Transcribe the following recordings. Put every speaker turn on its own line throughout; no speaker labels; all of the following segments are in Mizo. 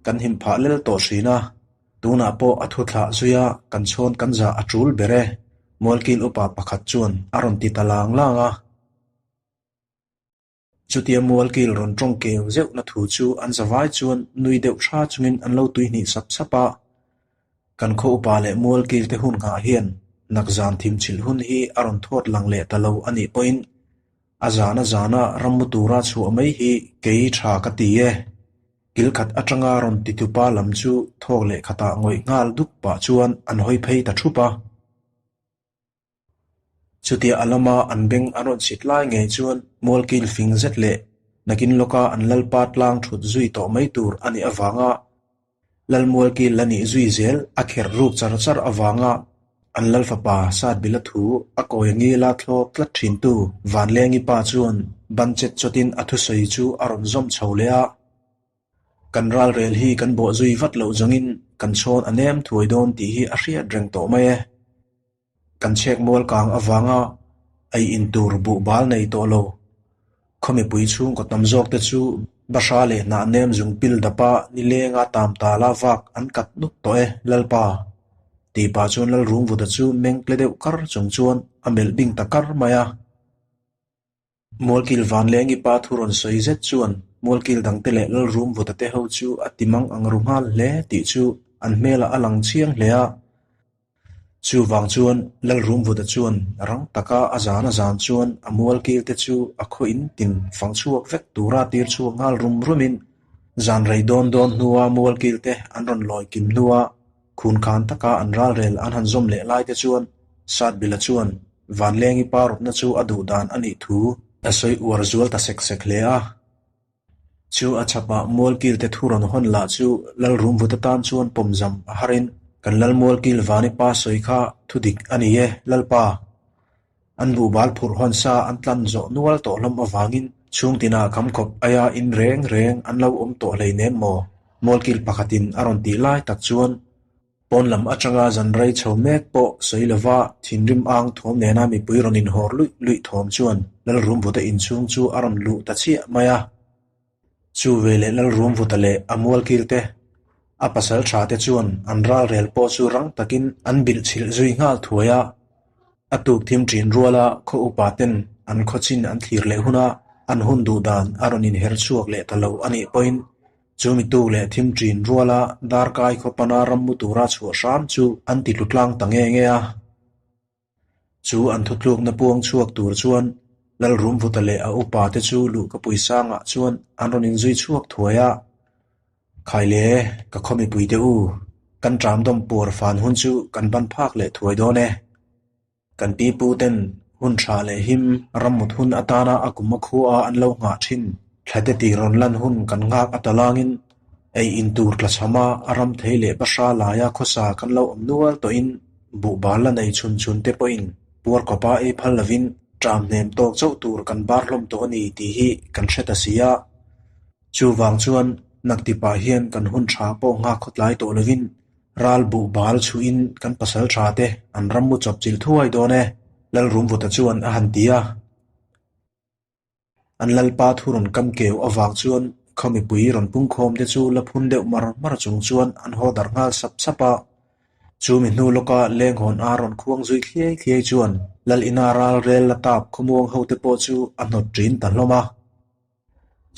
kan him phah lel tawh hrin a, tunah pawh a thu thlah zui a, kan chhawn kan zah a tul ber e, Mualkil upa pakhat chuan a rawn ti ta lang lang a. Chutia Mualkil rawn tawng keu zeuhna thu chu an zavai chuan nui deuh tha chungin an lo tuihnih sap sap a. Kan khaw upa leh Mualkil te hun nghah hian nakzan thimchhilh hun hi a rawn thawt lang leh ta lo a nih pawhin A zana zana rammu tura chhuah mai hi kei tha ka ti e. Kil khat atanga rawn titupa lam chu thawk leh khatah ngawih nghal dup pah chuan an hawi phei ta thup a. Chutia a lama an beng an rawn chhit lai ngei chuan mualkil fing zet leh nakin lawka an lalpa tlang thut zui tawh mai tur a nih avanga Lalmualkil la nih zui zel a kherh ruk char char avanga an Lalfapa Satbila thu a kawi ngila thlawp tlat thintu Vanlengi pa chuan ban chet chawtin a thusawi chu a rawn zawm chho leh a. Kan ralrel hi kan bawh zui vat loh zawngin kan chhawn a nem thuai dawn tih hi a hriat reng tawh mai e. Kan chhek mual kang avanga ei in tur buh bal nei tawh lo. Khaw mipui chhungkaw tam zawk te chu bahra leh hnah nem zung pil dapa nilenga tam tala vak an kat nuk tawh e, Lalpa. Tih pah chuan Lalrungvuta chu meng tle deuh kar chung chuan a melh bing ta kar mai a. Mualkil Vanlengi pa thu rawn sawi zet chuan Mualkil dangte leh Lalrum Vutate ho chu a ti mang ang ru nghal hle tih chu an hmelah a lang chiang hle a. Chuvang chuan Lalrum Vuta chuan rang taka a zan a zan chuan a Mualkil te chu a khaw in tin fang chhuak vek tura tir chhuak nghal rum rumin zan rei dawn dawn hnua Mualkil te an rawn lawi kim hnua Khunkhan taka an ralrel an han zawm leh lai te chuan Satbila chuan Vanlengi pa rawtna chu a duh dan a nih thu a sawi uar zual ta sek sek hle a. Chu a chhapah Mualkil te thu rawn hawn lah chu Lalrumvut atan chuan pawmzam a harin, Kan Lalmualkil Vani pa sawi kha thu dik a ni e, Lalpa. An buhbal phurh hawn sa an tlan zawh nual tawh hlawm avangin chhungtinah khamkhawp aia in reng reng an lo awm tawh hleinem maw? Mualkil pakhatin a rawn tih lai tak chuan pawn lam atanga zan rei chho mek pawh sawi lova thinrim ang thawm nena mipui rawn inhawr luih luih thawm chuan Lalrumvuta inchhung chu a rawn luh ta chiah mai a. Chu veleh Lalrumvuta leh a mualkilte, a pasal tha te chuan an ralrel pawh chu rang takin an bilh chhilh zui nghal thuai a. A tuk thim ṭin ruala khaw upa ten an khaw chin an thlir leh huna an hun duh dan a rawn inher chhuak leh ta lo a nih pawhin chu mi tuk leh thim ṭin ruala darkai khaw pana rammu tura chhuah hram chu an ti tlu tlang ta nge nge a. Chu an thutlukna puang chhuak tur chuan Lalrumvuta leh a upa te chu luhkapui sangah chuan an rawn inzui chhuak thuai a. Khaile, ka khaw mipui te u, kan ṭam dawm puar fan hun chu kan ban phak leh thuai dawn e. Kan pi pu ten hun ṭha leh him rammut hun atana a kum a khua an lo nghah ṭhin thlate tih rawn lan hun kan nghak a talangin ei in tur tlachhama a ram thei leh bahra laia khawsa kan lo awm nual tawhin buhbal la nei chhun chhun te pawhin puar kawpa ei phal lovin ṭam hnem tawk chauh tur kan bar hlawm tawh a ni tih hi kan hre ta si a. Chuvang chuan naktipah hian kan hun tha pawh nghak khawtlai tawh lovin ral buh bal chhuhin kan pasal tha te an rammu chawp chilh thuai dawn e, Lalrumvuta chuan a han ti a. An lalpa thu rawn kam keu avang chuan khaw mipui rawn pungkhawm te chu la phun deuh mar mar chung chuan an haw darh nghal sap sap a. Chu mi hnu lawka lenghawn a rawn khuang zui thliai thliai chuan Lal ina ral rel la tap khawmuang ho te pawh chu a hnawt ṭin ta hlawm a.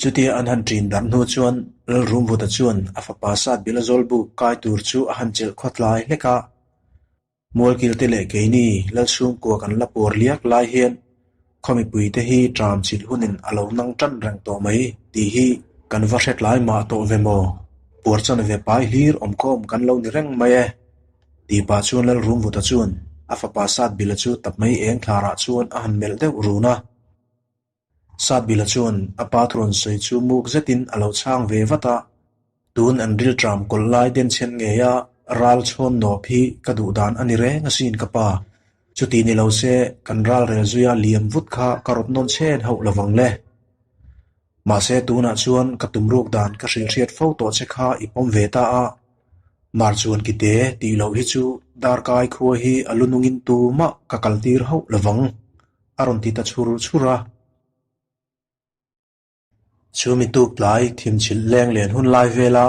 Chutia an han ṭin darh hnu chuan Lalrumvuta chuan a fapa Satbila Zawlbuk kai tur chu a han chelh khawtlai hlek a. Mualkilte leh keini Lalchhungkua kan la puar liak lai hian khaw mipuite hi ṭam chilh hunin a lo nang ṭan reng tawh mai tih hi kan va hre tlai mah tawh ve maw? Puar chan ve pai hlir awmkhawm kan lo ni reng mai e. Tih pah chuan Lalrumvuta chuan a fapa Satbila chu tap mai eng thlarah chuan a han melh deuh run a. Satbila chuan a pa thurawn sawi chu muk zetin a lo chhang ve vat a, Tun an rilṭam kawlh lai denchhen ngeia ral chhawn nawp hi ka duh dan a ni reng asin ka pa. Chuti ni lo se kan ral rel zuia liam vut kha ka rawt nawn chhen hauh lovang le. Mahse tunah chuan ka tumruk dan ka hrilhhriat fo tawh che kha i pawm ve ta a, Mar chuan kite tih loh hi chu darkai khua hi a lu nungin tumah ka kaltir hauh lovang. A rawn ti ta chhur chhur a. Chu mi tuk tlai thimchhilh leng len hun lai vela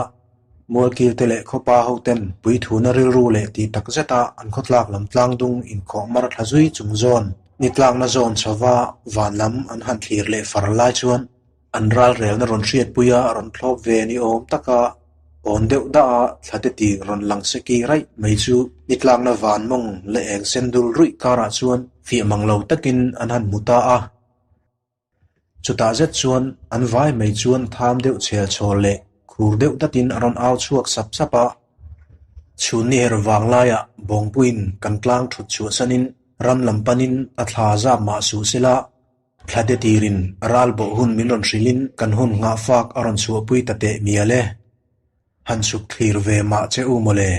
Mualkilte leh khawpa hoten puithuna rilru leh tih tak zeta an khawtlak lam tlangdung inkhawh mar thla zui chung zawn ni tlakna zawn chhova van lam an han thlir leh far lai chuan an ralrelna rawn hriatpuia rawn thlawp ve ni awm taka awn deuh dah a thlate tir rawn lang seki raih mai chu ni tlakna van mawng leh eng sen dul ruih karah chuan fiah mang lo takin an han hmu ta a. Chutah zet chuan an vai mai chuan tham deuh chhel chhawl leh khur deuh datin a rawn au chhuak sap sap a. Chhun ni her vang laiah Bawngpuiin kan tlang thut chhuahsanin ram lam panin a thla zap mah suh sela, thla te tirin ral bawh hun min rawn hrilhin kan hun nghah fak a rawn chhuahpui ta teh mial e. Han chhuk thlir ve mah che u mawle.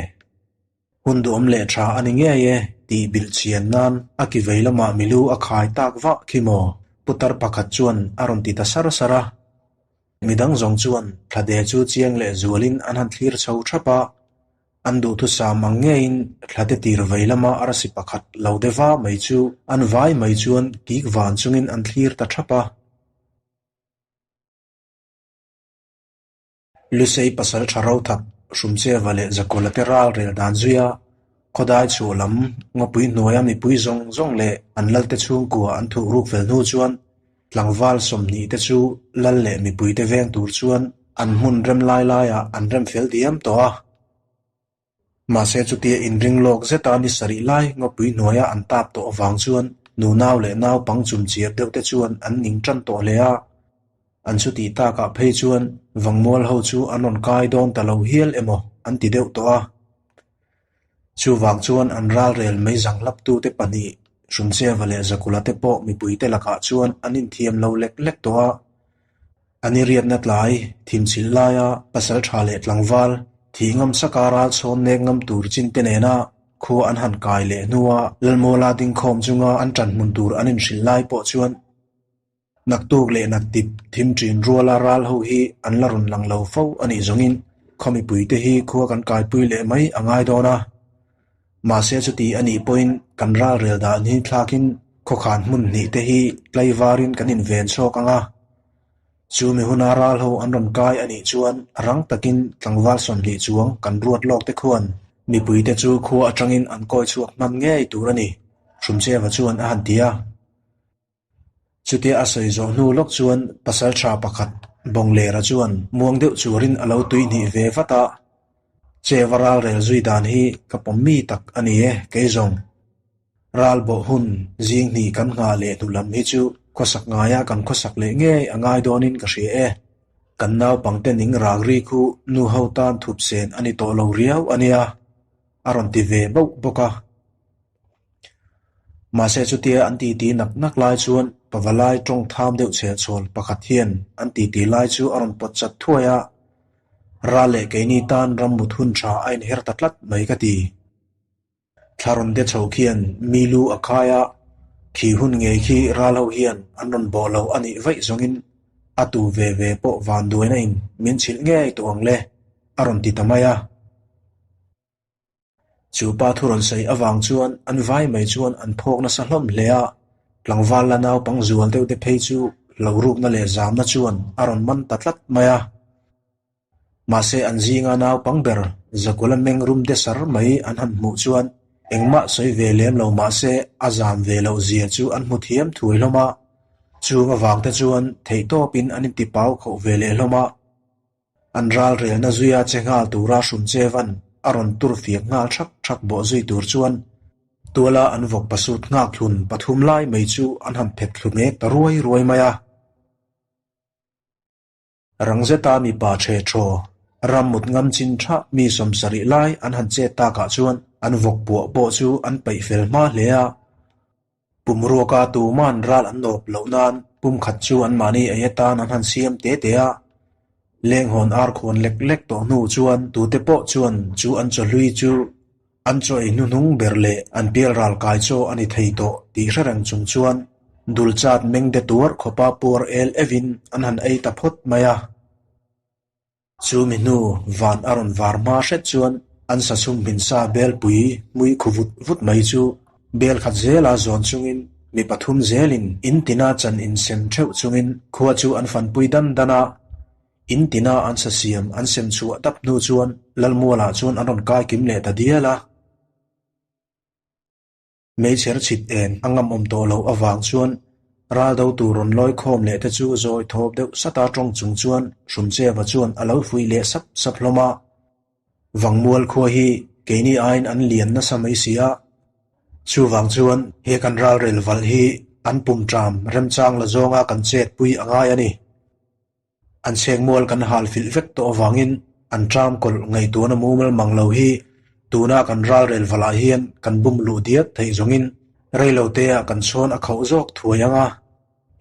Hun duhawm leh tha a ni ngei e tih bilh chian nan a ki vei lamah milu a khai tak vah khi maw? Putar pakhat chuan a rawn ti ta sar sar a. Midang zawng chuan thlade chu chiang leh zualin an han thlir chho thap a, an duhthusam ang ngeiin thlade tir vei lama arsi pakhat lo de va mai chu an vai mai chuan kik van chungin an thlir ta thap a. Lusei pasal tha ro thak Hrumcheva leh Zakawla te ral rel dan zui a, khawdai chhuah lam ngawpui hnuaia mipui zawng zawng leh an lalte chhungkua an thuh ruk fel hnu chuan tlangval 20 te chu lal leh mipui te veng tur chuan an hmun rem lai laiah an rem fel diam tawh a. Mahse chutia inring lawk zeta ni sarih lai ngawpui hnuaia an tap tawh avang chuan nunau leh naupang chumchiar deuh te chuan an ning tan tawh hle a. An chutih takah phei chuan Vangmual ho chu an rawn kai dawn ta lo hial emaw an ti deuh tawh a. Chuvang chuan an ralrel mai zanghlaptute pahnih Hrumcheva leh Zakula te pawh mipuite lakah chuan an inthiam lo lek lek tawh a. An i riatna tlai thimchhilh laia pasal tha leh tlangval thih ngam saka ral chhawn nek ngam tur chin te nena khua an han kai leh hnua Lalmuala dingkhawm chunga an tan hmun tur an inhrilh lai pawh chuan naktuk leh naktip thim ṭin ruala ral ho hi an la rawn lang lo fo a nih zawngin khaw mipuite hi khua kan kaipui leh mai a ngai dawn a. Mahse chuti a nih pawhin kan ralrel dan hi thlakin khawkhan hmun hnih te hi tlaivarin kan inven chhawk ang a. Chu mi huna ral ho an rawn kai a nih chuan rang takin tlangval 20 chuang kan ruat lawk te khuan mipuite chu khua atangin an kawi chhuak hman ngei tur a ni, Hrumcheva chuan a han ti a. Chutia a sawi zawh hnu lawk chuan pasal tha pakhat Bawnglera chuan muang deuh chuarin a lo tui hnih ve vat a, Cheva ralrel zui dan hi ka pawm mi tak a ni e, kei zawng. Ral bawh hun zing hnih kan nghah leh hnu lam hi chu khawsak ngaia kan khawsak leh ngei a ngai dawnin ka hria e. Kan naupangte ning rak ri khu nu ho tan thup sen a ni tawh lo riau a nia, a rawn ti ve bauh bawk a. Mahse chutia an titi nak nak lai chuan pavalai tawng tham deuh chhel chhawl pakhat hian an titi lai chu a rawn pawt chat thuai a, ral leh keini tan ram mut hun tha a inher ta tlat mai ka ti. Thla rawn de chho khian mi lu a khai a, khi hun ngei khi ral ho hian an rawn bawh lo a nih vaih zawngin a tu ve ve pawh van duaina in min chhilh ngei tawh ang le, a rawn ti ta mai a. Chu pa thu rawn sawi avang chuan an vai mai chuan an phawk nasa hlawm hle a, tlangval la naupang zual deuh te phei chu lo rukna leh zamna chuan a rawn man ta tlat mai a. Mahse an zinga naupang ber Zakula meng rum de sar mai an han hmuh chuan engmah sawi ve lem lo mahse a zam ve loh zia chu an hmu thiam thuai hlawm a, chung avang te chuan theihtawpin an intipau khauh ve leh hlawm a. An ralrelna zuia che nghal tura Hrumchevan a rawn tur fiak nghal thak thak bawh zui tur chuan tuala an vawk pasut nghak hlun pathum lai mai chu an han phet thlu mek ta ruai ruai mai a. Rang zeta mipa ṭhe ṭhaw, ram mut ngam chin ṭha mi 70 lai an han chet takah chuan an vawk puah pawh chu an peih fel hma hle a. Pumruaka tuman ral an nawp loh nan pumkhat chu anmahni ei atan an han siam te te a. Lenghawn ar khawn lek lek tawh hnu chuan tute pawh chuan chu an chawhlui chu an chaw ei hnuhnung ber leh an pial ral kai chaw a ni thei tawh tih hre reng chung chuan dul chat meng de tuar khawpa puar el evin an han ei ta phawt mai a. Chu mi hnu van a rawn var hma hret chuan an sachhum hminsa belpui hmui khu vut vut mai chu bel khat zela zawn chungin mi pathum zelin in tina chan insem theuh chungin khua chu an fanpui dan dan a, in tina an sa siam an sem chhuah dap hnu chuan. Lalmualah chuan an rawn kai kim leh ta dial a. Meichher chhit en a ngam awm tawh loh avang chuan ral do tur rawn lawi khawm leh te chu zawi thawp deuh sata tawng chung chuan Hrumcheva chuan a lo fuih leh sap sap hlawm a. Vangmual khua hi keini aiin an lian nasa mai si a, chuvang chuan he kan ralrel valh hi an pum ṭam remchang la zawnga kan chet pui a ngai a ni. An chhekmual kan hal filh vek tawh avangin an ṭam kawlh ngaihtuahna mumal mang lo hi tuna kan ralrel valh ah hian kan bum luh diat theih zawngin reiloteah kan chhawn a khauh zawk thuai ang a,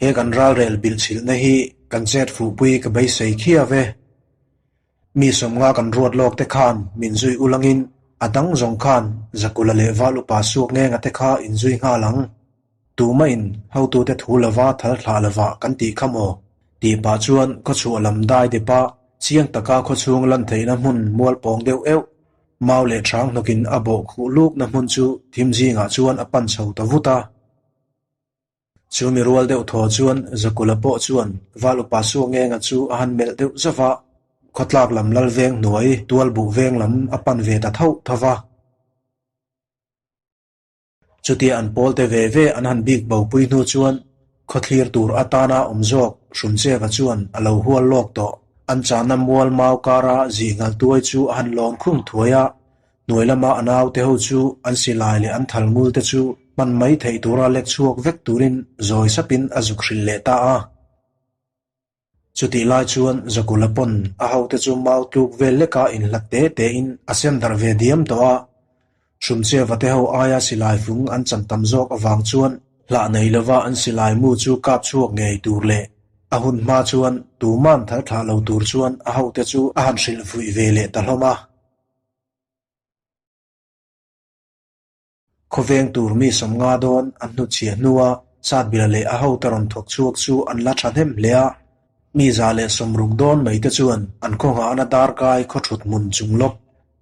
he kan ralrel bilhchilhna hi kan chet fuhpui ka beisei khiau e. Mi sawmnga kan ruat lawk te khan min zui ulangin a dang zawng khan Zakula leh Val upa suak ngenga te kha in zui nghal ang. Tumahin hotute thu lova thal thlah lova kan tih kha maw? Tih pah chuan khawchhuah lam dai depa chiang taka khawchhung lan theihna hmun mual pawng deuh euh mau leh hrang hnawkin a bawh khuh lukna hmun chu thim zingah chuan a pan chho ta vut a. Chu mi rual deuh thaw chuan Zakula pawh chuan Val upa Suangenga chu a han melh deuh zauh va, khawtlak lam lal veng hnuai tual buh veng lam a pan ve ta thauh tho va. Chutia an pawl te ve ve an han bik bo pui hnu chuan khawthlir tur atana awm zawk Hrumcheva chuan a lo hual lawk tawh. An chahna mual mau kara zih ngal tuai chu a han lawn khung thuai a, Hnuai lama a naute ho chu an silai leh an thal ngul te chu hman mai theih tura lek chhuak vek turin zawi sapin a zuk hrilh leh ta a. Chutih lai chuan Zakula pawn a hote chu mau tluk vel leka inhlat te tein a sem darh ve diam tawh a. Hrumcheva te ho aia silai fung an chan tam zawk avang chuan hlah nei lova an silai mu chu kap chhuak ngei tur leh a hun hma chuan tuman thal thlah lo tur chuan a hote chu a han hrilh fuih ve leh ta hlawm a. Khawveng tur mi 50 dawn an hnutchhiah hnua Satbila leh a hote rawn thawk chhuak chu an la thahnem hle a, mi 160 dawn mai te chuan an khawnghahna darkai khaw thut hmun chung lawk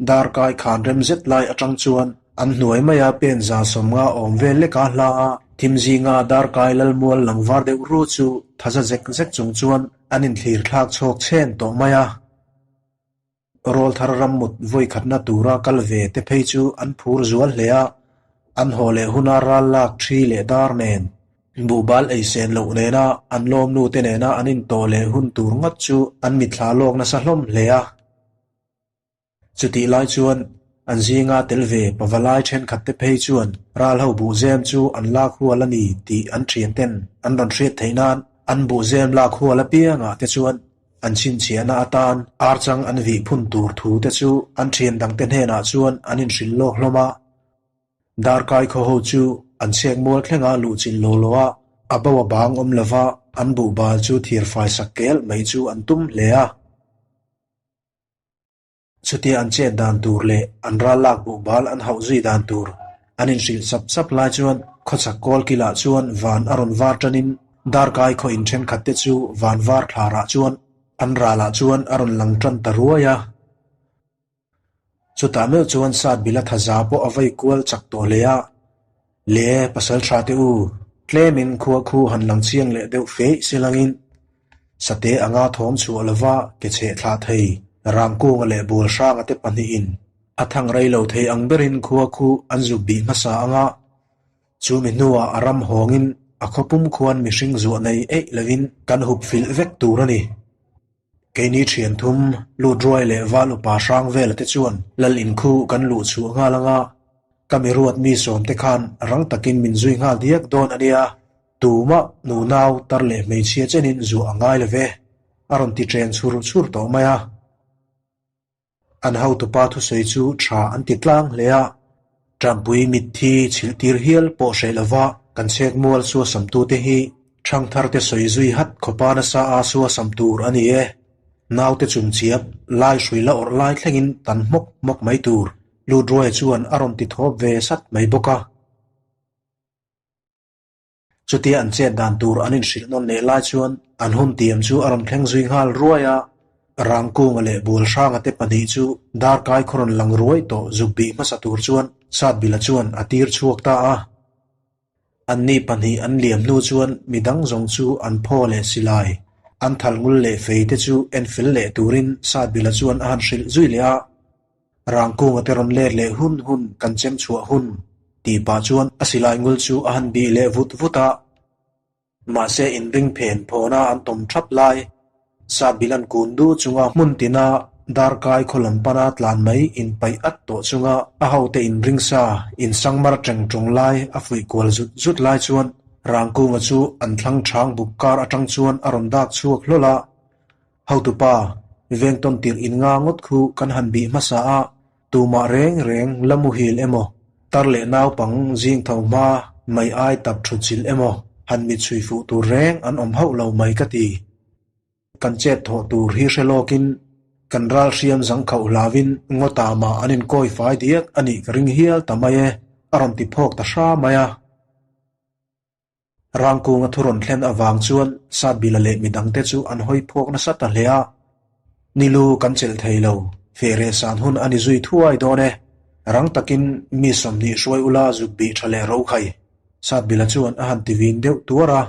darkai khan rem zet lai atang chuan an hnuai maia pen 150 awm vel leka hla a, thim zinga darkai lalmual langvar deuh ru chu thaza zek zek chung chuan an inthlir thlak chhawk chhen tawh mai a. Rawlthar rammut vawikhatna tura kal ve te phei chu an phur zual hle a, an haw leh huna ral lak thi leh dar nen, buhbal ei sen loh nena an lawmnu te nena an intawh leh hun tur ngawt chu an mitthla lawk nasa hlawm hle a. Chutih lai chuan an zinga tel ve pavalai thenkhat te phei chuan ral ho buhzem chu an lak hual a ni tih an thian ten an rawn hriat theih nan an buhzem lak hual apiangah te chuan An chhinchhiahna atan archang an vih phun tur thu te chu an thian dangte hnenah chuan an inhrilh lawk hlawm a. Darkai khaw ho chu an chhek mual thlenga luhchilh lo lo a, a bo a bang awm lova an buhbal chu thirfai sak kel mai chu an tum hle a. Chutia an chet dan tur leh an ral lak buhbal an hauh zui dan tur an inhrilh sap sap lai chuan khawchhak kawl kilah chuan van a rawn var tanin darkai khaw in thenkhat te chu van var thlarah chuan an ralah chuan a rawn lang tan ta ruai a. Chutah meuh chuan Satbila thaza pawh a vei kual chak tawh hle a, Le pasal tha te u, tlemin khua khu han lang chiang leh deuh feih silangin Sate anga thawm chhuah lova ke chheh thlah thei Ramkunga leh Bualhranga te pahnihin a thang rei lo thei ang berin khua khu an zuk bih hmasa anga chumi hnuah a ram hawngin a khawpum khuan mihring zuah nei eih lovin kan hup filh vek tur a ni. Keini thian thum, lut ruai leh val upa hrang vela te chuan lal inkhu kan luh chhuah nghal anga ka mi ruat mi sawm te khan rang takin min zui nghal diak dawn a nia. Tumah nunau tar leh hmeichhia chenin zuah a ngai lo ve, a rawn ti chen chhur chhur tawh mai a. An hotupa thusawi chu tha an ti tlang hle a, Ṭampui mitthi chhilhtir hial pawh hreh lova kan chhek mual suasamtute hi ṭhangtharte sawi zui hat khawpa nasa a suasam tur a ni e. Naute chumchiap lai hrui la awrh lai thlengin tan hmawk hmawk mai tur Lutruaia chuan a rawn ti thawp ve sat mai bawk a. Chutia an chet dan tur an inhrilh nawn leh lai chuan an hun tiam chu a rawn thleng zui nghal ruai a, Rangkunga leh Bualhranga te pahnih chu darkai khaw rawn lang ruai tawh zuk bih hmasa tur chuan Satbila chuan a tir chhuak ta a. Anni pahnih an liam hnu chuan midang zawng chu an phaw leh silai, an thal ngul leh fei te chu en fel leh turin Satbila chuan a han hrilh zui leh a. Rangkunga te rawn let leh hun hun kan chem chhuah hun tih pah chuan a silai ngul chu a han bih leh vut vut a. Mahse inring phen phawna an tawm thap lai, Satbilan kun du chunga hmun tina darkai khaw lam pana tlan mai inpaih at tawh chunga a hote inring sa insangmar teng tawng lai a fuih kual zut zut lai chuan Rangkunga chu an thlang chang buk kar atang chuan a rawn dak chhuak hlawl a. Hotupa, vengtawn tirh in nga ngawt khu kan han bih hmasa a, tumah reng reng la muhil emaw, tar leh naupang zing tho hma mai ai tap thut chilh emaw han mit chhui fuh tur reng an awm hauh lo mai ka ti. Kan chet thawh tur hi hre lawkin kan ral hriam zang khauh hlauin ngaw tamah an inkawi fai diak a nih ka ring hial ta mai e, a rawn ti phawk ta hra mai a. Rangkunga thu rawn thlen avang chuan Satbila leh midangte chu an hawi phawk nasa ta hle a. Nilu kan chelh thei lo, feh san hun a ni zui thuai dawn e. Rang takin mi 20 hruai ula zuk bih tha leh ro khai, Satbila chuan a han ti vin deuh tuar a.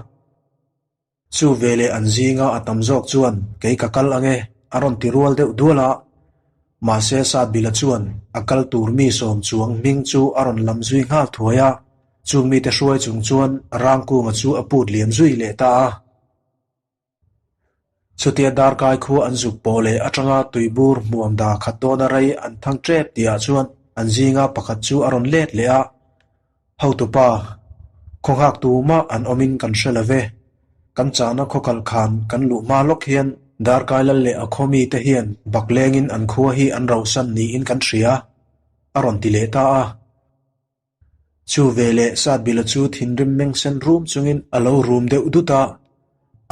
Chu veleh an zinga a tam zawk chuan kei ka kal ange a rawn ti rual deuh dual a. Mahse Satbila chuan a kal tur mi sawm chuang hming chu a rawn lam zui nghal thuai a, chung mite hruai chung chuan Rangkunga chu a put liam zui leh ta a. Chutia darkai khua an zuk pawh leh atanga tuibur hmuam da khat dawna rei an thang tep tihah chuan an zinga pakhat chu a rawn let leh a. Hotupa, khaw nghak tumah an awmin kan hre lo ve. Kan chahna khaw kal khan kan luh hma lawk hian darkai lal leh a khaw mite hian bak lengin an khua hi an rohsan niin kan hria, a rawn ti leh ta a. Chu veleh Satbila chu thinrim meng sen rum chungin a lo rum deuh dut a,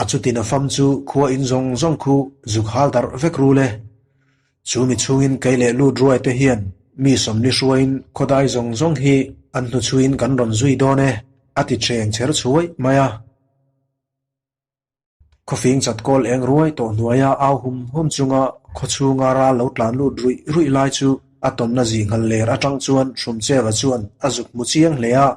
a chutin a fam chu khua in zawng zawng khu zuk hal darh vek rul e. Chu mi chhungin kei leh lut ruai te hian mi 40 hruaiin khawdai zawng zawng hi an hnuchhuiin kan rawn zui dawn e, a ti cheng chher chhuai mai a. Khawfing chat kawl eng ruai tawh hnuaia au hum hum chunga khaw chhunga ral lo tlan lut ruih ruih lai chu a tawmna zinghal ler atang chuan Hrumcheva chuan a zuk hmu chiang hle a.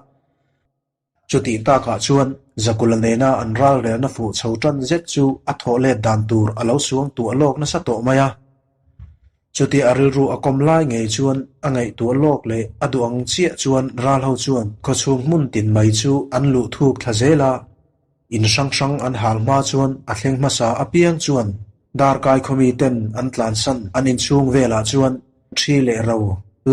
Chutih takah chuan Zakula nena an ral relna fuh chho tan zet chu a thawh let dan tur a lo suang tuah lawk nasa tawh mai a. Chutia a rilru a kawm lai ngei chuan a ngaihtuah lawk leh a duh ang chiah chuan ral ho chuan khaw chhung hmun tin mai chu an luh thuk thla zel a. In hrang hrang an hal hma chuan a thleng hmasa apiang chuan darkai khawmi ten an tlansan an inchhung velah chuan thi leh ro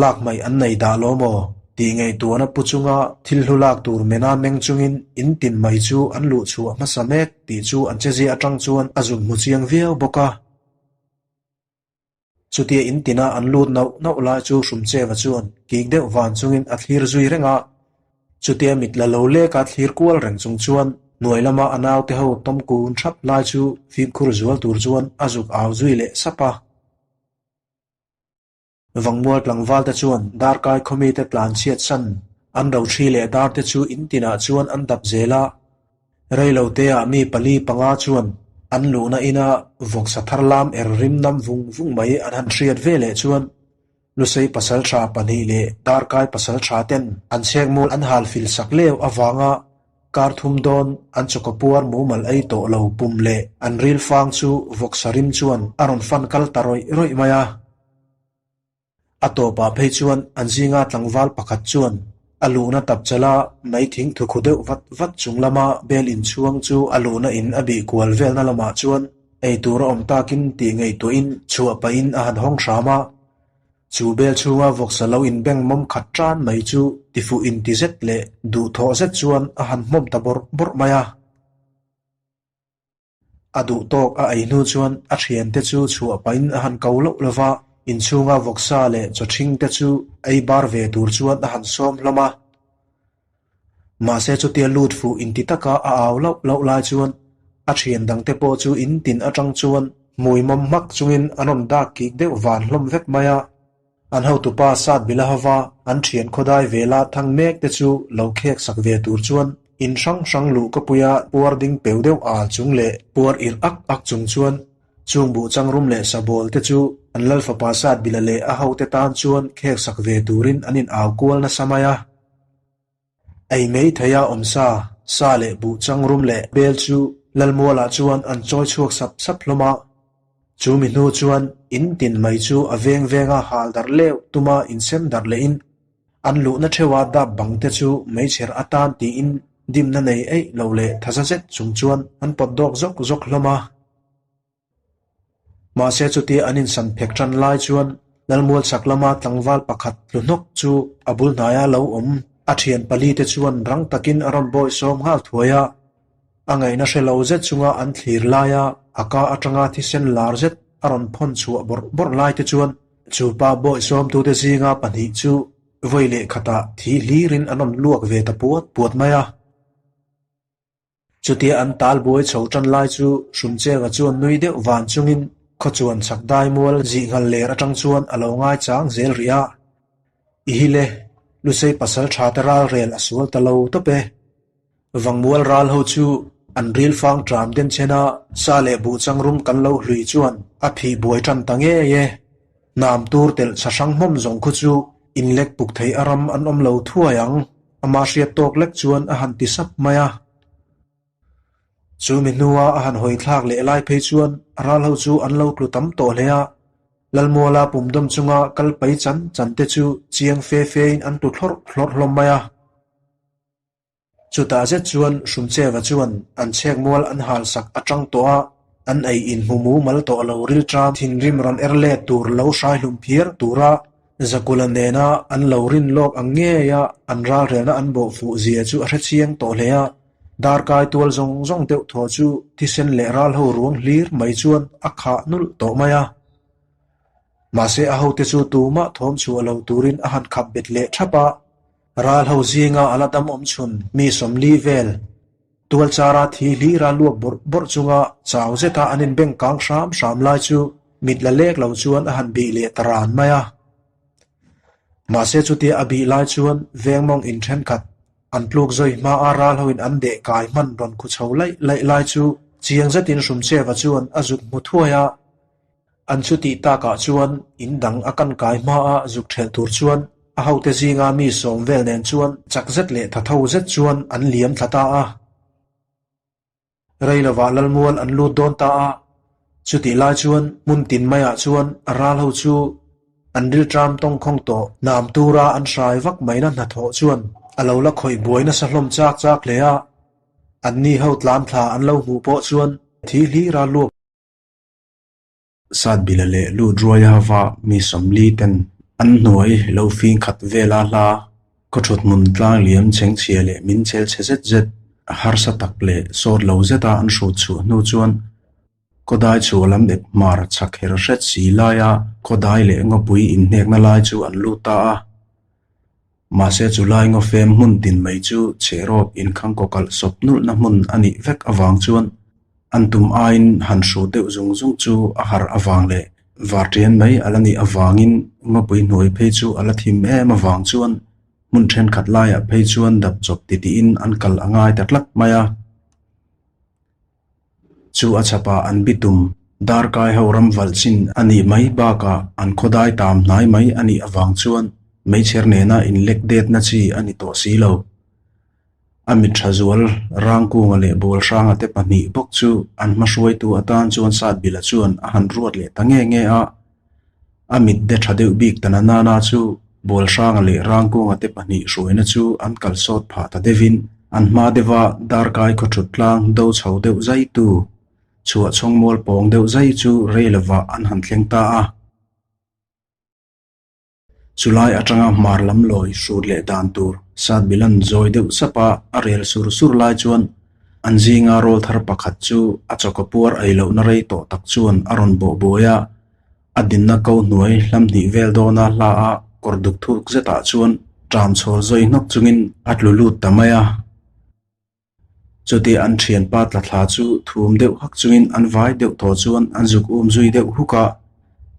lak hmaih an nei dah lo maw tih ngaihtuahna pu chunga thil hlu lak tur mena meng chungin in tin mai chu an luh chhuah hmasa mek tih chu an chezia atang chuan a zuk hmu chiang viau bawk a. Chutia in tina an lut nauh nauh lai chu Hrumcheva chuan kik deuh van chungin a thlir zui reng a. Chutia mit la lo leka thlir kual reng chung chuan hnuai lama a naute ho tawm kun thap lai chu fimkhur zual tur chuan a zuk au zui leh sap a. Vangmual tlangval te chuan darkai khawmi te tlan chhiat san an ro thi leh dar te chu in tinah chuan an dap zel a. Reilo teah mi pali panga chuan an luhna ina vawksa thar lam er rim nam vung vung mai an han hriat ve leh chuan Lusei pasal tha pahnih leh darkai pasal tha ten an chhekmual an hal fil sak leu avanga kar thum dawn an chawkaw puar mumal ei tawh lo pum leh an ril fang chu vawksa rim chuan a rawn fan kal ta rawih rawih mai a. A tawpah phei chuan an zinga tlangval pakhat chuan a luhna tapchala mai thing thukhu deuh vat vat chung lama bel inchhuang chu a luhna in a bih kual velna lamah chuan ei tur a awm takin tih ngaihtuahin chhuah pahin a han hawng hram a. Chu bel chhunga vawksa lo inbeng mawm khat tan mai chu tifuh inti zet leh duhthawh zet chuan a han hmawm ta bawrh bawrh mai a. A duh tawk a ei hnu chuan a thiante chu chhuah pahin a han ko loh lo va, inchhunga vawksa leh chawthing te chu ei bar ve tur chuan a han sawm hlawm a. Mahse chutia lut fuh inti taka a au loh loh lai chuan a thian dangte pawh chu in tin atang chuan hmui mawm hmak chungin an rawn dak kik deuh van hlawm vek mai a. An hotupa Sat Bila hova an thian khawdai vela thang mek te chu lo khek sak ve tur chuan in hrang hrang luh ka puia puar ding peu deuh al chung leh puar irh ak ak chung chuan chung buh changrum leh sabawl te chu an lal fapa Sat Bila leh a hote tan chuan khek sak ve turin an in au kual nasa mai a. Ei mai theia awm sa, sa leh buh changrum leh bel chu Lalmualah chuan an chawi chhuak sap sap hlawm a. Chu mi hnu chuan in tin mai chu a veng venga hal darh leuh tuma insem darh lehin an luhna theuha dap bang te chu meichher atan tiin dimna nei eih lo leh thaza zet chung chuan an pawt dawk zawk zawk hlawm a. Mahse chutia an insan phek tan lai chuan Lalmual chhak lama tlangval pakhat tlu hnawk chu a bul hnaia lo awm a thian pali te chuan rang takin a rawn bawi sawm nghal thuai a. A ngaihna hre lo zet chunga an thlir laia a ka atanga thisen lar zet a rawn phawn chhuah bawrh bawrh lai te chuan chu pa bawi sawmtute zinga pahnih chu vawi leh khatah thi hlirin an rawn luak ve ta puat puat mai a. Chutia an tal buai chho tan lai chu Hrumcheva chuan nui deuh van chungin khawchuan chhak dai mual zih nghal ler atang chuan a lo ngaichang zel rih a. I hi le, Lusei pasal tha te ral rel a sual ta lo tawp e. Vangmual ral ho chu an ril fang tram den chen a, sa leh buh changrum kan lo hlui chuan a phih buai tan ta ngei e. Hnam tur telh chha hrang hmawm zawng khu chu inlek puk thei a ram an awm lo thuai ang. Amah hriat tawk lek chuan a han ti sap mai a. Chu mi hnua a han hawi thlak leh lai phei chuan ral ho chu an lo tlu tam tawh hle a. Lalmuala pumdawm chunga kal pai chan chan te chu chiang fe fe in an tlu thlawrh thlawrh hlawm mai a. Chutah zet chuan Hrumcheva chuan an chhek mual an hal sak atang tawh a, an ei inhmu mumal tawh lo rilṭam thinrim rawn er let tur lo hrai hlum phiar tura Zakula nena an lo rin lawk ang ngeia an ralrelna an bawh fuh zia chu a hre chiang tawh hle a, darkai tual zawng zawng deuh thaw chu thisen leh ral ho ruang hlir mai chuan a khah nulh tawh mai a. Mahse a hote chu tumah thawm chhuah lo turin a han khap bet leh thap a, Ral ho zinga a la dam awm chhun mi 40 vel tual chara thi hlira luak bawrh bawrh chunga chau zeta an inbeng kang hram hram lai chu mit la lek lo chuan a han bih leh ta ran mai a. Mahse chutia a bih lai chuan veng mawng in thenkhat an tluk zawi hmaa ral hoin an deh kai hman rawn khu chho laih laih lai chu chiang zetin Hrumcheva chuan a zuk hmu thuai a. An chu tih takah chuan in dang a kan kai hmaa zuk ṭhelh tur chuan a hote zinga mi sawm vel nen chuan chak zet leh tha tho zet chuan an liam thla ta a. Rei lovah Lalmual an lut dawn ta a, chutih lai chuan hmun tin maiah chuan a ral ho chu an rilṭam tawngkhawng tawh hnam tura an hrai vak maina hnathawh chuan a lo la khawih buai nasa hlawm chak chak hle a, anni ho tlan thla an lo hmuh pawh chuan thi hlira luak Satbila leh Lutruaia va mi 40 ten an hnuai lo fing khat vela hla khawthut hmun tlang liam chhengchhia leh min chel chhe zet zet harsa tak leh sawt lo zeta an hrut chhuah hnu chuan khawdai chhuah lam ep hmar chhak her hret si laia khawdai leh ngawpui inhnekna lai chu an lut ta a. Mahse chu lai ngawfem hmun tin mai chu chherawp inkhang kawkalh sawp nulhna hmun a nih vek avang chuan an tum aiin han hrut deuh zung zung chu a harh avang leh varṭian mai a la nih avangin ngawpui hnuai phei chu a la thim em avang chuan hmun thenkhat laiah phei chuan dap chawp titiin an kal a ngai ta tlat mai a. Chu a chhapah an bitum darkai ho ram valh chin a nih mai bakah an khawdai tam hnai mai a nih avang chuan meichher nena inlek detna chi a ni tawh si lo. A mit tha zual Rangkunga leh Bualhranga te pahnih bawk chu an hmahruaitu atan chuan Satbila chuan a han ruat leh ta nge nge a. A mit de tha deuh bik ta na nana chu Bualhranga leh Rangkunga te pahnih hruaina chu an kal sawt phah ta deuhin an hma deuha darkai khawthut tlang do chho deuh zai tu chhuah chhawng mual pawng deuh zai chu rei lovah an han thleng ta a. Chulai atanga hmar lam lawi hrut leh dan tur Satbilan zawi deuh sap a, a rel sur sur lai chuan an zinga rawl thar pakhat chu a chawka puar ei lohna rei tawh tak chuan a rawn bawh buai a, a dinna ko hnuai hlam hnih vel dawna hla a kawr duk thuk zetah chuan ṭam chhawl zawi hnawk chungin a tlu lut ta mai a. Chutia an thianpa tla thla chu thum deuh hak chungin an vai deuh thaw chuan an zuk um zui deuh huk a,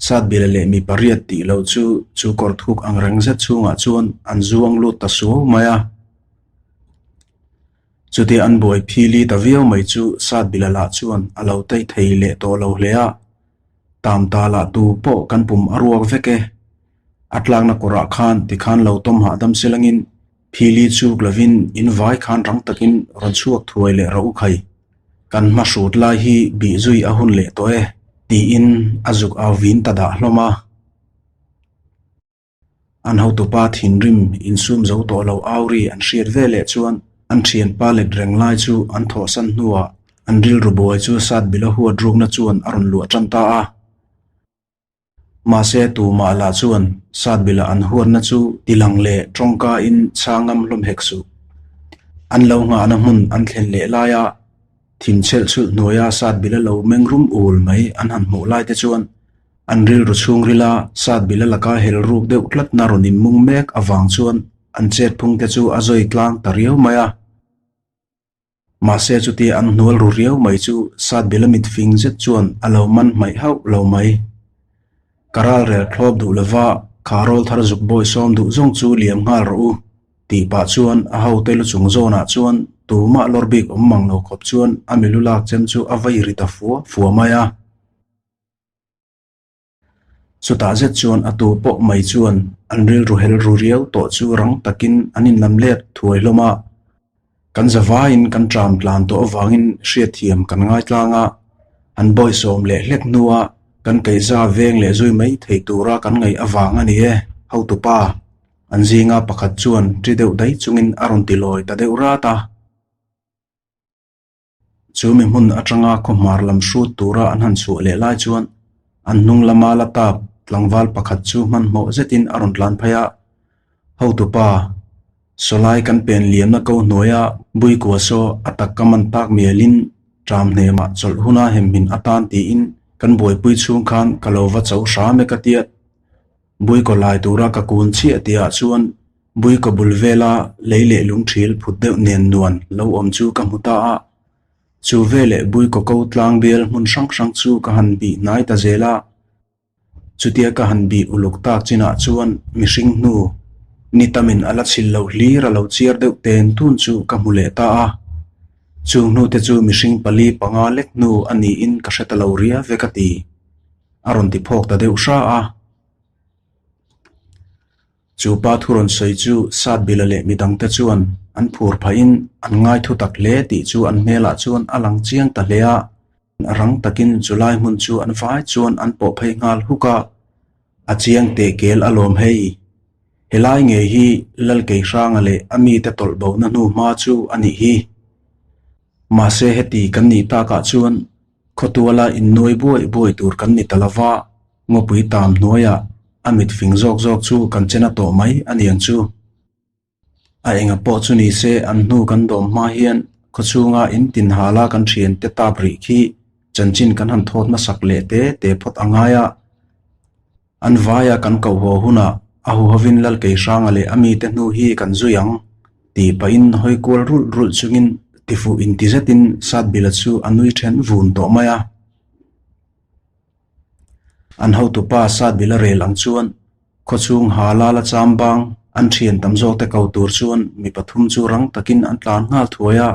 Satbila leh mi pariat tih loh chu chu kawr thuk ang reng zet chhungah chuan an zuang lut ta suau mai a. Chutia an buai phili ta viau mai chu Satbila lah chuan a lo taih thei leh tawh lo hle a, Tam ta lah tu pawh kan pum a ruak vek e. A tlakna kawrah khan tikhan lo tawm hahdam silangin Phili chuk lovin in vai khan rang takin rawn chhuak thuai leh rawh u khai. Kan hma hrut lai hi bih zui a hun leh tawh e. Tiin a zuk au vin ta dah hlawm a. An hotupa thinrim insum zo tawh lo au ri an hriat ve leh chuan an thianpa let reng lai chu an thawhsan hnuah an rilru buai chu sat bila huat rukna chuan a rawn luah tan ta a. Mahse tumah lah chuan sat bila an huatna chu tilang leh tawngka in chhang ngam hlawm hek suh. An lo nghahna hmun an thlen leh laia thim chhelh chhulh hnuaia sat bila lo meng rum ul mai an han hmuh lai te chuan An rilru chhungrila sat bila laka hel ruk deuh tlatna rawn inmung mek avang chuan an chet phung te chu a zawi tlang ta riau mai a. Mahse chutia an hnual ru riau mai chu sat bila mit fing zet chuan a lo man hmaih hauh lo mai. Ka ral rel thlawp duh lova kha rawl thar zuk bawi sawm duh zawng chu liam nghal rawh u tih pah chuan a hote lu chung zawnah chuan tumah lawr bik awm mang lo khawp chuan a milu lak chem chu a vai ri ta fua fua mai a. Chutah zet chuan a tu pawh mai chuan an rilru hel ru riau tawh chu rang takin an inlam let thuai hlawm a. Kan zavaiin kan ṭam tlan tawh avangin hriatthiam kan ngai tlang a, an bawihsawm leh hlek hnua kan kaihza veng leh zui mai thei tura kan ngaih avang a ni e, hotupa. An zinga pakhat chuan ṭi deuh daih chungin a rawn ti lawi ta deuh rat a. Chu mi hmun atanga khawhmar lam hrut tura an han chhuah leh lai chuan an hnung lama la tap tlangval pakhat chu hmanhmawh zetin a rawn tlan phei a. Hotupa, sawlai kan pen liamna ko hnuaia Buikua saw a tak ka man tak mialin ṭam hnemah chawlh huna hemhmin atan tiin kan buaipui chhung khan ka lo va cho hram e ka tiat. Buikaw lai tura ka kun chiah tihah chuan Buikaw bul vela lei leh lungthil phut deuh nen nuan lo awm chu ka hmu ta a. Chu veleh Buikaw ko tlang bial hmun hrang hrang chu ka han bih hnai ta zel a. Chutia ka han bih uluk tak chinah chuan mihring hnu ni tamin a la chhil loh hlir a lo chiar deuh ten tun chu ka hmu leh ta a. Chung hnute chu mihring pali panga lek hnu a niin ka hre ta lo ria ve ka ti. A rawn ti phawk ta deuh hra a. Chu pa thu rawn sawi chu Satbila leh midangte chuan an phur phahin an ngai thu tak hle tih chu an hmelah chuan a lang chiang ta hle a. Rang takin chu lai hmun chu an vai chuan an pawh phei nghal huk a. A chiang teh kel alawm hei. Helai ngei hi Lalkeihranga leh a mite tawlh bona hnu hma chu a nih hi. Mahse heti kan nih takah chuan Khawtuala innuai buai buai tur kan ni ta lo va, ngawpui tam hnuaiah a mit fing zawk zawk chu kan chen a tawh mai a niang chu. A enga pawh chu ni se an hnu kan dawm hma hian khawchhunga in tin hala kan thiante tap rih khi chanchin kan han thawt hmasak leh te te phawt a ngai a. An vaia kan koh haw hunah a huhovin Lalkeihranga leh a mite hnu hi kan zui ang tih pahin hawi kual rulh rulh chungin tifuh inti zetin Satbila chu a nui then vun tawh mai a. An hotupa Satbila rel ang chuan khawchhung ha lala chambang an thian tam zawkte ko tur chuan mi pathum chu rang takin an tlan nghal thuai a.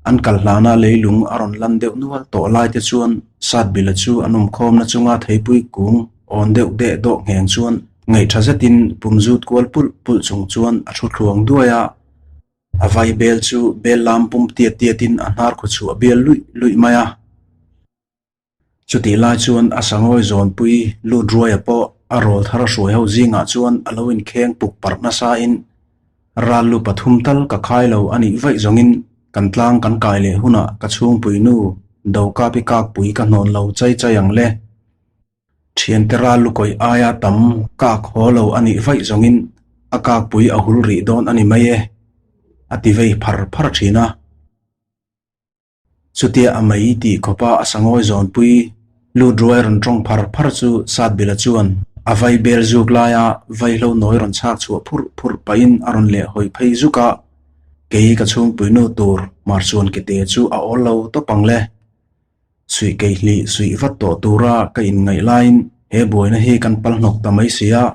An kal hlana leilung a rawn lan deuh nual tawh lai te chuan Satbila chu an awmkhawmna chunga theipui kung awn deuh deh dawh ngheng chuan ngaihtha zetin pum zut kual pulh pulh chung chuan a thu thluang duai a. A vai bel chu bel lam pum tiat tiatin a hnar khaw chhuah bial luih luih mai a. Chutih lai chuan a sangawi zawnpui lut ruaia pawh a rawl thar hruai ho zingah chuan a lo inkheng puk parh nasain ral lu pathum tal ka khai lo a nih vaih zawngin kan tlang kan kai leh hunah ka chhungpui nu Dokapi kakpui ka hnawn lo chai chai ang le. Thiante ral lu kawih aia tam kak haw lo a nih vaih zawngin a kakpui a hul rih dawn a ni mai e, a ti vei phar phar thin a. Chutia a mai tih khawpa a sangawi zawnpui lut ruai rawn tawng phar phar chu Satbila chuan a vai bel zuk laia vaihlo nawi rawn chhak chhuah phurh phurh pahin a rawn leh hawi phei zuk a, kei ka chhungpuinu tur mar chuan kete chu a awl lo tawp ang le. Suih keihlih suih vat tawh tura ka inngaih laiin he buaina hi kan pal hnawk ta mai si a,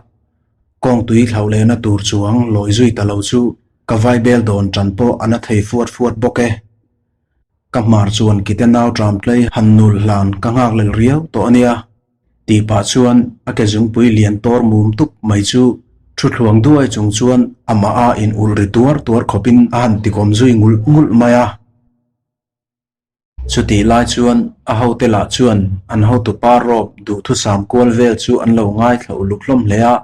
kawngtui thlauh lehna tur chuang lawi zui ta lo chu Ka vai bel dawn tan pawh a na thei fuat fuat bawk e. Ka hmar chuan kite nau tram tlei han nul hlan ka nghak lel riau tawh a nia. Tih pah chuan a ke zungpui lian tawr mum tup mai chu thu thluang duai chung chuan amah a in ulh ri tuar tuar khawpin a han tikawm zui ngulh ngulh mai a. Chutih lai chuan a hote lah chuan an hotupa rawp duhthusam kual vel chu an lo ngaithla uluk hlawm hle a.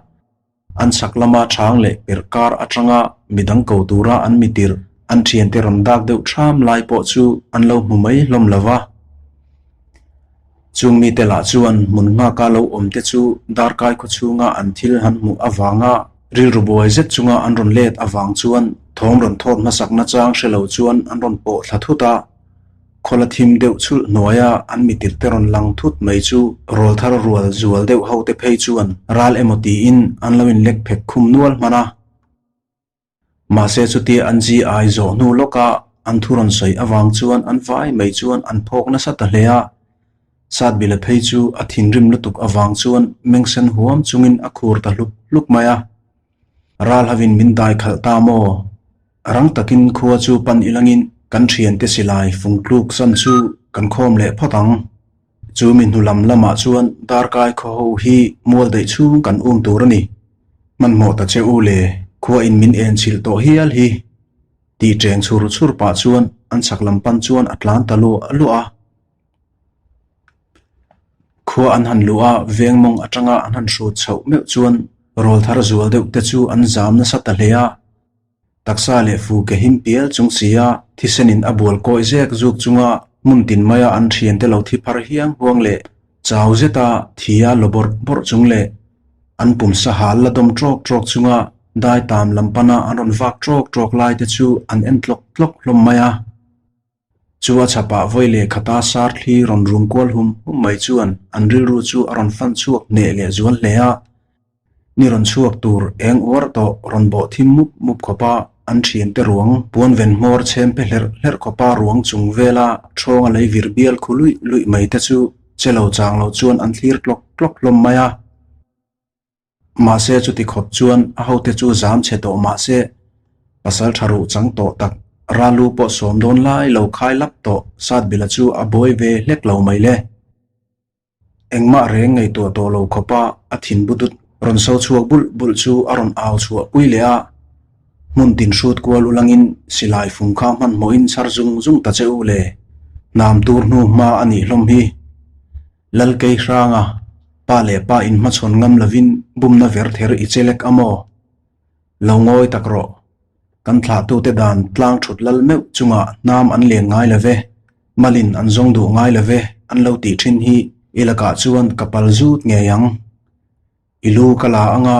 An chhak lama chhang leh perh kar atanga midang ko tura an mitirh an thiante rawn dak deuh ṭham lai pawh chu an lo hmu mai hlawm lo va. Chung mite lah chuan hmun nghaka lo awm te chu darkai khaw chhunga an thil han hmuh avanga rilru buai zet chunga an rawn let avang chuan thawm rawn thawt hmasak nachang hre lo chuan an rawn pawh thla thut a. Khawla thim deuh chhulh hnuaia an mitirh te rawn lang thut mai chu rawlthar rual zual deuh ho te phei chuan ral emaw tiin an lo inlek phek khum nual hman a. Mahse chutia an GI zawh hnu lawka an thu rawn sawi avang chuan an vai mai chuan an phawk nasa ta hle a. Satbila phei chu a thinrim lutuk avang chuan mengsen huam chungin a khur ta hlup hlup mai a. Ral hovin min dai khalh ta maw? Rang takin khua chu pan ilangin kan thiante silai fung tluk san chu kan khawm leh phawt ang. Chu mi hnu lam lamah chuan darkai khaw ho hi mual daih chhung kan um tur a ni. Hmanhmawh ta che u le, khua in min en chhilh tawh hial hi. Tih cheng chhur chhur pah chuan an chhak lam pan chuan a tlan ta luah luah a. Khua an han luh a, veng mawng atanga an han hrut chhoh meuh chuan rawlthar zual deuh te chu an zam nasa ta hle a. Taksa leh fu ke him pial chung si a, thisenin a bual kawi zek zuk chunga hmun tin maia an thiante lo thi phar hiang huang leh chau zeta thi a law bawrh bawrh chung leh an pumsa hal la dawm trawk trawk chunga dai tam lam pana an rawn vak trawk trawk lai te chu an en tlawk tlawk hlawm mai a. Chu a chhapah vawi leh khata sar thli rawn rum kual hum hum mai chuan an rilru chu a rawn fan chhuak hneh leh zual hle a. Ni rawn chhuak tur eng uar tawh rawn bawh thim mup mup khawpa an thiante ruang puan ven hmawr chhem pe hlerh hlerh khawpa ruang chung vela thawnga lei vir bial khu luih luih mai te chu che lo chang lo chuan an thlir tlawk tlawk hlawm mai a. Mahse chuti khawp chuan a hote chu zam chhe tawh mahse pasal tha ruh chang tawh tak Ralu pawh sawm dawn lai lo khai lap tawh Satbila chu a buai ve hlek lo mai le. Engmah reng ngaihtuah tawh lo khawpa a thin butut rawn so chhuak bulh bulh chu a rawn au chhuah pui leh a, hmun tin hrut kual ulangin silai fung kha hmanhmawhin chhar zung zung ta che u le, hnam tur hnu hma a nih hlawm hi. Lalkei hranga pa leh pa inhmachhawn ngam lovin bumna ver ther i che lek a maw? Lo ngawi tak rawh. Kan thlahtute dan tlang thut lal meuh chungah hnam an len ngai lo ve, malin an zawng duh ngai lo ve an lo tih thin hi i lakah chuan ka pal zut ngei ang. I lu ka la anga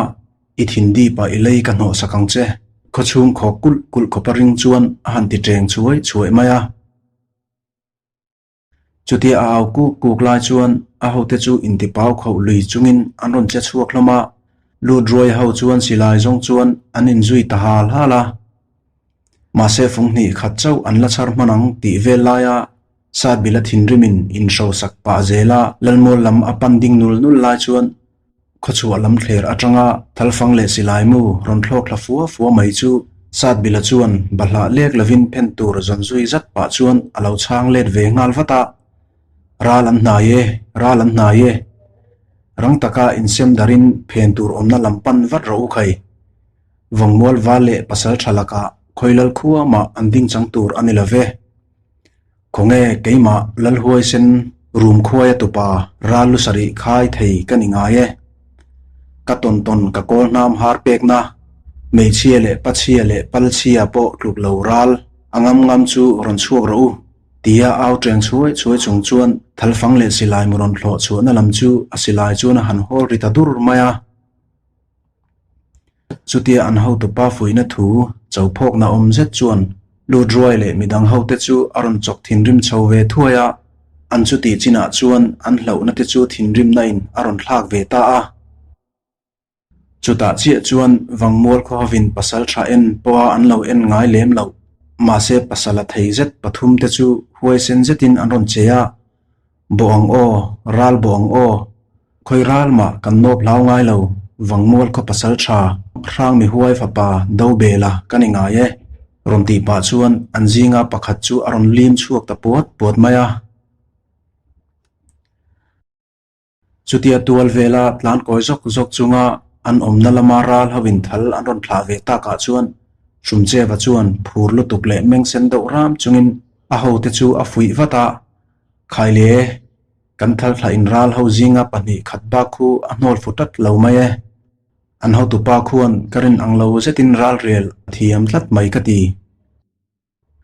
i thin dipah i lei ka hnawhsak ang che, khawchhung khawk kulh kulh khawpa ring chuan a han ti teng chhuai chhuai mai a. Chutia a au kuk kuk lai chuan a hote chu intipau khauh lui chungin an rawn che chhuak hlawm a, lut ruai ho chuan silai zawng chuan an inzui ta hal hal a. Mahse fung hnih khat chauh an la chhar hman ang tih vel laia Satbila thinrimin inhrosak pah zela Lalmual lam a pan ding nul nul lai chuan Khawchhuah lam thler atanga thalfang leh silai mu rawn thlawk thla fua fua mai chu Satbila chuan bahlah lek lovin phen tur zawn zui zat pah chuan a lo chhang let ve nghal vat a. Ral an hnai e, ral an hnai e. Rang taka insem darin phen tur awmna lam pan vat rawh u khai. Vawngmual val leh pasal tha lakah khawilal khua mah an ding chang tur a ni love. Khawnge keimah Lalhuaisen rum khuaia tupa ral lu sarih khai thei ka ni ngai e. Ka tawn tawn ka kawl hnam har pekna, hmeichhia leh pachhia leh palchhia pawh tluk lo ral a ngam ngam chu rawn chhuak rawh u, tia au ṭeng chhuai chhuai chung chuan thalfang leh silai mu rawn thlawh chhuahna lam chu a silai chuan a han hawl ri ta dur mai a. Chutia an hotupa fuihna thu chophawkna awm zet chuan lut ruai leh midang hote chu a rawn chawk thinrim chho ve thuai a, an chutih chinah chuan an hlauhna te chu thinrimna in a rawn thlak ve ta a. Chutah chiah chuan Vangmual khawhovin pasal tha en pawha an lo en ngai lem loh, mahse pasal a thei zet pathum te chu huaisen zetin an rawn che a, Bawh ang aw, ral bawh ang aw. Khawi ral mah kan nawp hlau ngai lo, Vangmual khaw pasal tha, hrang mi huai fapa do bela ka ni ngai e. Rawn tih pah chuan an zinga pakhat chu a rawn lim chhuak ta puat puat mai a. Chutia tual vela tlan kawi zawk zawk chunga an awmna lama ral ho in thal an rawn thlah ve takah chuan Hrumcheva chuan phur lutuk leh mengsen deuh ram chungin a hote chu a fuih vat a. Khaile, kan thal thlah in ral ho zinga pahnih khat bak khu a hnawl fu tlat lo mai e. An hotupa khuan ka rin ang lo zetin ral rel a thiam tlat mai ka ti.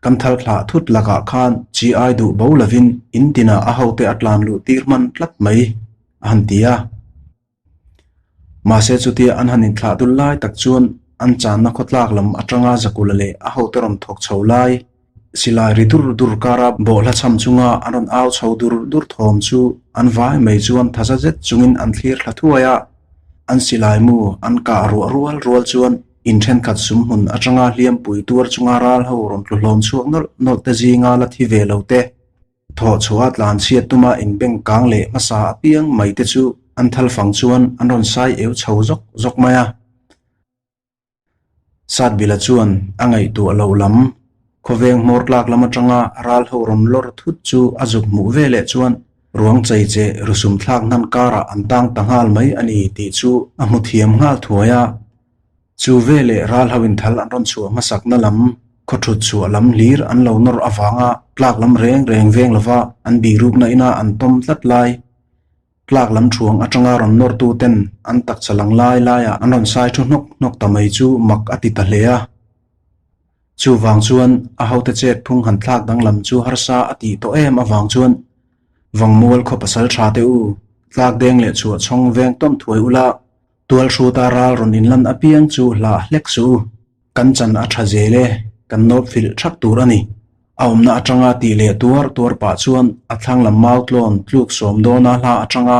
Kan thal thlah thut lakah khan chi ai duh bo lovin in tinah a hote a tlan luh tir hman tlat mai, a han ti a. Mahse chutia an han inthlah dul lai tak chuan an channa khawtlak lam atanga Zakula leh a hote rawn thawk chho lai, silai ri dur dur kara bawhhla cham chunga an rawn au chho dur dur thawm chu an vai mai chuan thaza zet chungin an thlir thla thuai a. An silai mu an kah ruah rual rual chuan in thenkhat sum hmun atanga hliampui tuar chunga ral ho rawn tlu hlawm chhuak nawlh nawlh te zinga la thi ve lo te. Thawh chhuah tlan chhiat tuma inbeng kang leh hmasa apiang mai te chu an thal fang chuan an rawn sai eu chho zawk zawk mai a. Satbila chuan a ngaihtuah loh lam, khawveng hmawr tlak lam atanga ral ho rawn lawr thut chu a zuk hmuh ve leh chuan ruang chei che rusum thlak hnan karah an tang ta nghal mai a ni tih chu a hmu thiam nghal thuai a. Chu veleh ral ho inthal an rawn chhuah hmasakna lam, khaw thut chhuah lam hlir an lo nawr avanga tlak lam reng reng veng lova an bihrukna ina an tawm tlat lai. Tlak lam thuang atanga rawn nawrtu ten an taksa lang lai laiah an rawn sai thu hnawk hnawk ta mai chu mak a ti ta hle a. Chuvang chuan a hote chet phung han thlak danglam chu harsa a tih tawh em avang chuan Vangmual khaw pasal tha te u, tlak deng leh chhuah chhawng veng tawm thuai ula, Tualhruta ral rawn inlan apiang chu hlah hlek suh u, kan chan a tha zel e, kan nawp filh thak tur a ni. A awmna atanga tih leh tuar tuar pah chuan a thlang lam mau tlawn tluk sawm dawna hla atanga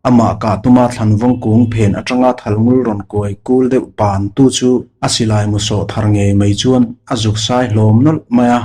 amah kah tuma thlan vawng kung phen atanga thal ngul rawn kuai kul deuh pan tu chu a silai mu sawh thar ngei mai chuan a zuk sai hlawm nawlh mai a.